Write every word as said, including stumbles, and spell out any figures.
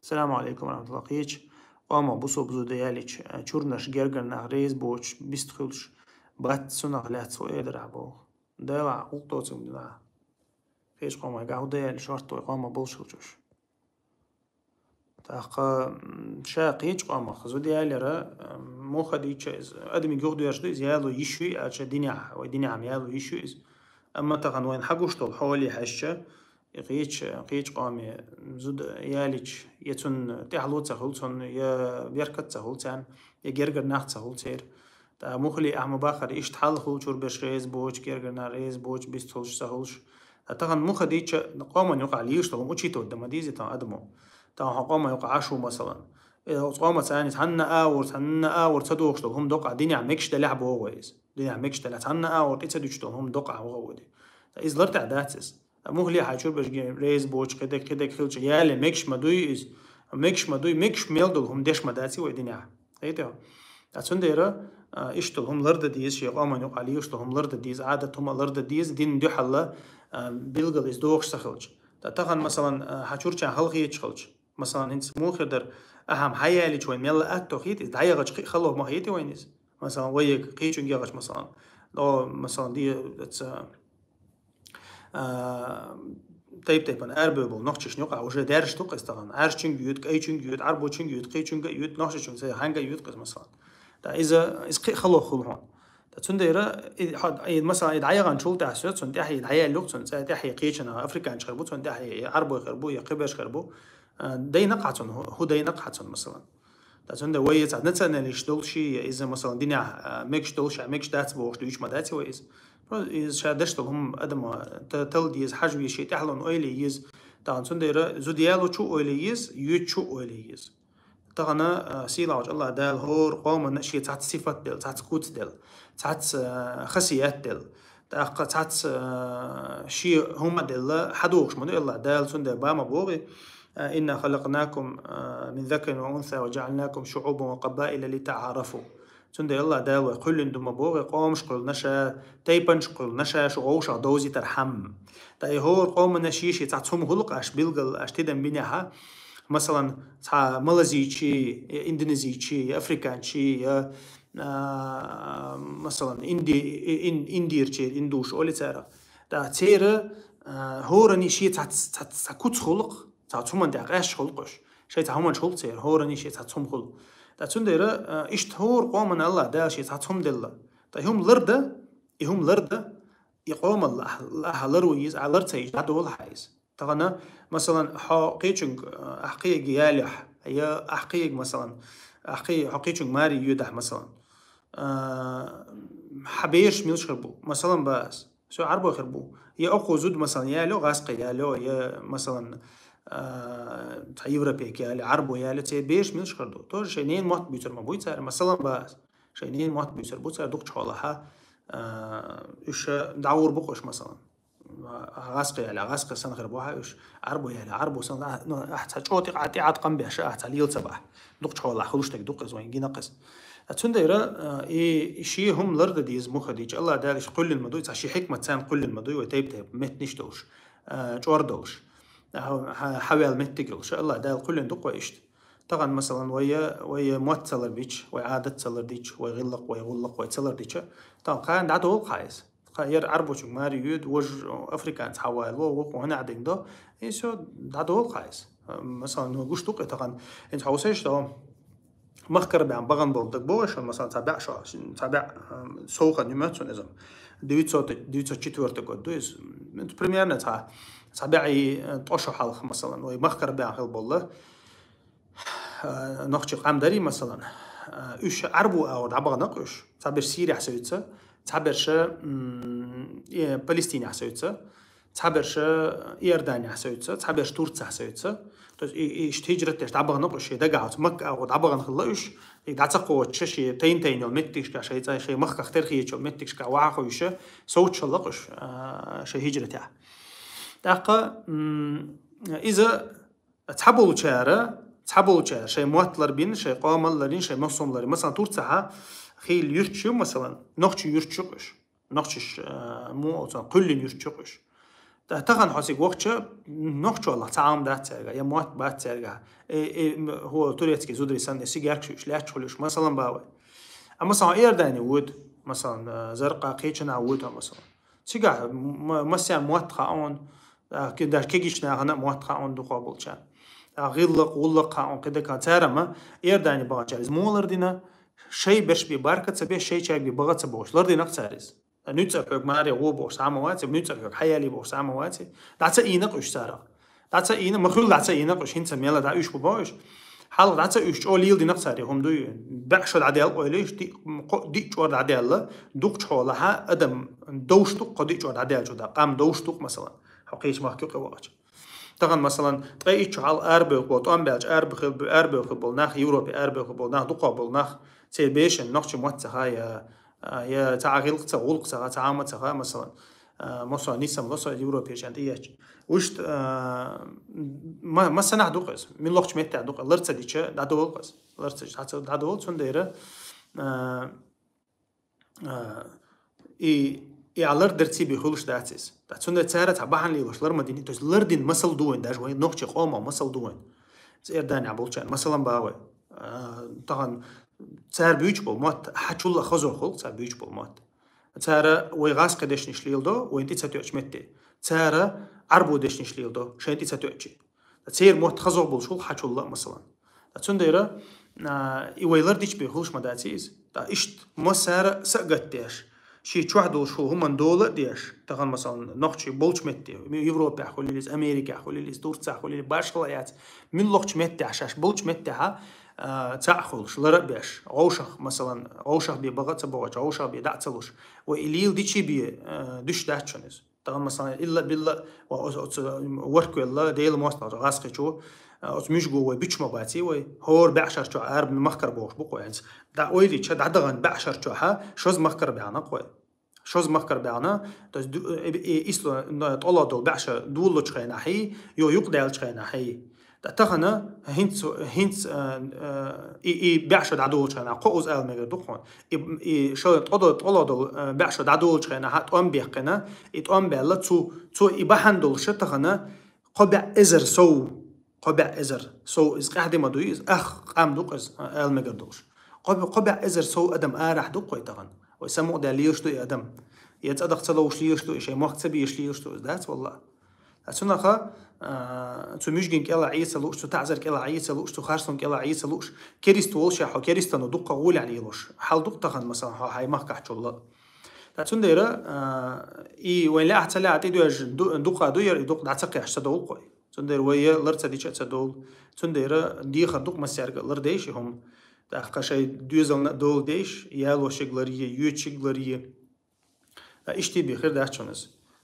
Салам алейкум ва рахматуллах. Кхечу къомах бусалба зуда ялича, чурнаш, гергара нах реза боцуш, бист хуьлуш бац цунах лаьцна хӀун эр дара боху. Дела, гӀуллакх доцург дина. Кхечу къомах гахь хӀун дан яьлла шорта вай къомах болуш хилчуш. ТӀаккха, м, ша кхечу къомах зуда ялира, м, муха дийча иза. Адамийн юхадоьрзуш ду иза, яло йиш ю, аьлча динехь, вай динехь-м яло йиш ю иза. Амма тахана вайна хьагуш долу хьоле хьаьжча, и кхечу, кхечу къоме зуда ялича, я цунна тӀаьхьало ца хуьлу цунна, я беркат ца хуьлу царна, я гергара нах ца хуьлу церан. ТӀаккха муххале ахьа ма бахара, иштта хьал хуьлу чуьра берш реза боцуш, гергара нах реза боцуш, бист хуьлуш ца хуьлуш. Ткъа тахана муха дийча, къоман юкъахь лийш долу хӀума учитывать дан ма дезий тахана адамо. Тахана хьо къоман юкъахь Ӏаш ву, масалан. Э, оцу къоман царна иза хьанна а вур, цхьанна а вур ца дохуш долу хӀума докъахь динехь мегаш делахь боху вай иза. Динехь мегаш делахь, цхьанна а вур тӀе ца дуьтуш долу хӀума докъахь вахаву ди. Иза лартӀехь дац иза. Муххале хьайн чуьра берш гей реза боцуш, кхидерг, кхидерг хилча, яле мегаш ма дуй иза. Мегаш ма дуй, мегаш мел долу хӀума деш ма даций вай динехь. Хетий хьо? Ткъа цундела, а, иштта долу хӀума лардан деза, шен къоман юкъахь лийш долу хӀума лардан деза, Ӏадат хӀума лардан деза, динан дуьхьал, а, билггал иза дохуш ца хилча. Ткъа тахана, масалан, а, хьан чурчан халахеташ хилча. Масалан, хӀинца муха дара, ахьа-м хьан ялича вайн мелла атто хетий, иза дӀаягӀачу кхин а хало ма хетий вайна иза. Масалан, вай кхечуьнга ягӀача, масалан. О, масалан, ди, аца, а, тайп-тайпана арабевлла болу нохчашна юкъахь уже даьржаш ду-кх иза тахана. Ӏаьржачуьнга йоьду, кӀайчуьнга йоьду, Ӏарбочуьнга йоьду, кхечуьнга а йоьду, нохчашчуьнга, цхьаьнгга а йоьду-кх иза, масалан. Ткъа иза, иза кхин а хало хуьлу хьуна. Ткъа цундела, и, хьо, и, масалан, и дӀаягӀанчул тӀаьхьа соьца, цунна тӀаьхьа и дӀаяьлла юкъ, цунна цӀа тӀаьхьа кхечанхьа африканча хир бу, цунна тӀаьхьа и Ӏарбой хир бу, я кхиберш хир бу. А, дайна-кх хьан цунна, хӀу-, хӀун дайна-кх хьан цунна, масалан. Ткъа цундела вай цхьа националисташ долуш, я иза, масалан, динехь, а, мегаш долуш, а, мегаш дац бохуш дуьйцуш ма даций вай иза. Про-, иза ша деш долу хӀума адам, а, та-, тала деза, хьажа веза, шен тӀаьхьалонна ойла е еза. Тахана цундела зуда ялочо а ойла е еза, йоьдучо а ойла е еза. Тахана, а, сийлахьчу Аллах Дала хӀора къоманна шен цхьацца сифат делла, цхьацца куц делла, цхьацца, а, хасият делла. ТӀаккха цхьацца, а, шен хӀума делла, хьадохуш ма ду Аллах Дала, цундела ба ма бохий, а, «إنا خلقناكم من ذكر وأنثى وجعلناكم شعوبا وقبائل لتعارفوا». Цундела Аллах Дала вай кхоьллина ду ма бохий, къомаш кхоьллина ша, тайпанаш кхоьллина ша, шу вовшах довзийтархьама. Ткъа и хӀора къоманна шен-шен цхьацца хӀума хуьлу-кх аш билггал, аш тидам бинехьа, масалан, цхьа малазийчий, я индонезийчий, я африканчий, я, а, масалан, инди-, ин-, индийрчий, индуш олий царах. Ткъа церан, а, хӀоранна шен цхьацца, цхьацца, цхьа куц хуьлу-кх, цхьа цу хӀуманна тӀехь къаьсташ хуьлу-кх уьш. Шайн цхьа хӀуманаш хуьлу церан, хӀоранна шен цхьа цхьа хӀума хуьлу. Ткъа цундела, а, иштта хӀора къоманна Аллах Дала шен цхьа цхьа хӀума делла. Ткъа и хӀума лардан, и хӀума лардан, и къомалла ахь, ахь лар ву иза, ахь лар ца йича, дӀадолу хьан иза. Тахана, масалан, хьо кхечуьнга, а, ахь кхиега ялехь, я ахь кхиега, масалан, ахь кхи-, хьо кхечуьнга маре йоьдахь, масалан. А, хьан бераш милаш хир бу? Масалан, ба ас. Всё, Ӏарбой хир бу. Я окхо зуда, масалан, яло, гӀазкхи яло, я, масалан, а, цхьа европейка яло, Ӏарбо яло, церан бераш милаш хир ду? Тоже шайн ненан мотт буьйцур ма буй цара, масалан, ба ас. Шайн ненан мотт буьйцур бу цара дукхачу хьолахьа, а, уьш дӀагӀур бу-кх уьш, масалан. А, гӀазкхи яло, гӀазкхи санна хир бу хьан уьш, Ӏарбо яло, Ӏарбо санна, ну, ахь цхьа чӀогӀа тӀе-, тӀеӀаткъам беш, ахь цхьа лела ца бахь. Дукхачу хьолахь хуьлуш дерг ду-кх иза, вайна гина-кх иза. А цундела, а, и, и шен хӀума лардан деза мухха дийча, Аллах Дала иштта кхоьллина ма дуй, цхьа шен хьикмат царна кхоьллина ма дуй, вай тайп-тайпа меттанаш долуш, а, чӀор долуш, а, хьа-, хьа-, хьаваьлла меттиг йолуш. Аллах Дала кхоьллина ду-кх вай иштта. Тахана, масалан, вай, вай мотт ца лардича, вай Ӏадат ца лардича, вай гӀиллакх, вай гӀуллакх вай ца лардича, тахана кхана дӀадолу-кх хьан иза. Тхо яра Ӏарбочуьнга маре йоьду, важа африканца хьаваьлла, вокхо хӀун а дина до, и всё, дӀадолу-кх хьан иза. Масалан, ну, гуш ду-кх и тахана, хӀинца хьо вусийша до, махкара бен бахана болу дагабогӀий шуна, масалан, цхьа бӀе шо, цхьа бӀе, ам, сов хан ю моьтту суна иза. Девятьсот, девятьсот четвёртый год ду иза. Примерно цхьа, цхьа бӀе, э, ткъо шо хьалха, масалан, вай махкара бен хила болу. А, нохчий къам дарий, масалан, а, уьш Ӏарбо агӀор дӀабахана-кх уьш. Цхьаберш Сирехь севца, цхьаберш, м, э, Палестинехь севца, цхьаберш Иорданехь севца, цхьаберш Турцехь севца. То есть и, и иштта хӀиджрат деш дӀабахана-кх уьш, шен дагахь оцу Макка агӀор дӀабахана хилла уьш. И дӀа ца кхочуш, шен тайна-тайна йолу меттигашка, шайн цӀа-, шайн махках тера хеташ йолу меттигашка вахьа хуьйш, совцуш хилла-кх уьш, а, шайн хӀиджратехь. ТӀаккха, м, иза Цхьаболчара, цхьаболчара шайн мотт ларбина, шайн къомал ларбина, шайн массо а ларбина. Масалан, Турцехьа хийла юрташ ю, масалан, нохчийн юрташ ю-кх уьш. Нохчаш, а, мо оцу кхоьллина юрташ ю-кх уьш. Та-, тахан хьо цига вахча, нохчолах цхьа Ӏам дац цаьрга, я мотт бац цаьрга. Э, э, м, хӀо турецкий зударий санна, сигаркаш уьш, лаьтташ хуьлуш, масалан, бавай. Амма сан Иордани вуд, масалан, э, Заркъа кхечана вуд, масалан. Цигахь м-, м-, массен мотт хаун, а, ки-, даже кегиш нахана мотт хаун дукха болча. А, гӀиллакх, гӀуллакх хаун, кхидакан царама Иордани бахача из молар дина, шей берш би барка ца беш, шей чай би бага ца бохуш, лар динах цариз. Нуьцкъар хьоьга маре гӀо бохуш сама вац, нуьцкъар хьоьга хьаяли бохуш сама вац. ДӀа ца ийна уьш царах. ДӀа ца ийна, ма хуьлу дӀа ца ийна уьш, хӀинца мела дӀа уьш бу бохуш. Хьалха дӀа ца уьш чӀо лийла динах цари, хӀума дуй. БӀе шо дӀаделла ойлиш, ди-, кхо-, диъ чӀор дӀаделла, дукхачу хьолахьа адам довш ду, кхо диъ чӀор дӀаделлачу да, къам довш ду, масалан. Хьо кхечу махка юкъе вахча. Тахан, масалан, ткъе итт чу хьал арабевлла, тӀом баьлча арабевлла, арабевлла болу нах, Европе арабевлла болу нах, дукха болу нах, церан бешан нохчи мотт ца хаа, я, я цхьа гӀиллакх ца, гӀуллакх ца хаа, цхьа Ӏама ца хаа, масалан, а, масо нисам ло со Европе шен тӀееча. Вуьшта, а, ма-, массанахь ду-кх иза, мин лохчу меттехь ду-кх, лар ца дича, дӀадолу-кх иза. Лар ца дича, дӀадолу, цундела, а, А, и, и а лар дерций бен хуьлуш дац иза. Ткъа цундела цара цхьа бахьана лелош лар ма дини, то есть лар дин масал ду вайн, даже вайн нохчийн къоман масал ду вайн. Цу Иорданехь болчарна масалан бан вай. А, тахан цара буьйцуш болу мотт, хьан чулла а хазо хуьлу цара буьйцуш болу мотт. Цара вай гӀазкхи дешнаш леладо, вайн тӀе ца тоьучу метте. Цара Ӏарбо дешнаш леладо, шайн тӀе ца тоьучи. Церан мотт хазо болуш хуьлу хьан чулла а, масалан. Ткъа цундела, а, и вай лар дича бен хуьлуш ма дац иза. Ткъа иштта массара а са а гатдеш, шен чохь долуш хуьлу хӀуманна дола а деш, тахан, масалан, нохчий болчу метте, Европехь хуьлийла иза, Америкехь хуьлийла иза, Турцехь хуьлийла, башхала а яц, мин лохчу меттехь шаьш болчу меттехьа, а, цхьаъ хуьлуш, лар а беш, вовшах, масалан, вовшах бен бага а ца богӀучу, вовшах бен дӀа а ца луш, вай и лийла дичий бен, а, дуьш дац шуна иза. Тахана, масалан, илла-билла, ва оцу, оцу ворхӀ велла, Делан мостагӀчо, гӀазкхичо, оцу муьжго вай буьтуш ма баций вай. ХӀора бӀешар чохь араб махкара бохуш бу-кх вай хӀинца. ДӀа ойрича, дӀадахана бӀешар чохьа, шозза махкара баьхна-кх вай. Шозза махкара баьхна, то есть ду-, э, э, исло, но, тӀоло долу бӀешар долучу хенахьий, йо, юкъадаьллачу хенахьий. Ткъа тахана хӀинца, хӀинца, а, а, и, и бӀешар дӀадолучу хенахь, кхо уза ала мегар ду-кх хьуна. И, и шо тӀодо-, тӀоло долу, а, бӀешар дӀадолучу хенахь, тӀом беккхина, и тӀом баьлла, цу, цо и бахьана долуша тахана, кхо бӀе эзар сов, кхо бӀе эзар сов, иза къаьхьа ма дуй, иза ах къам ду-кх иза, а, ала мегар долуш. Кхо, кхо бӀе эзар сов адам арахь ду-кх вай тахана. Вай самукъадаьлла лелаш ду и адам. Я цӀа даха ца ловш лелаш ду, и шайн мохк ца беш лелаш ду, иза дац, валлахӀ. Ткъа цунаха, а, цу муьжгийн кӀелахь Ӏе ца лууш, цу таӀзар кӀелахь Ӏе ца лууш, цу харцонан кӀелахь Ӏе ца лууш, керист волуш а хьо, керистано дуккха гӀолехь лелош. Хьал ду-кх тахана, масалан, хьо хьайн махкахь чулла. Ткъа цундела, а, и вайн лаьа ца лаьа тӀедоьжна ду-, дукха ду яра, и дукха дӀа ца кхеш ца довла-кх вай. Цундела вай я лар ца дича а ца довла. Цундела дехар ду-кх массаьрга а лар деш и хӀума. ТӀаккха шайн доьзална а дола деш, ялошиг лар е, йоьдучиг лар е. Ткъа иштта бен хир дац шуна иза.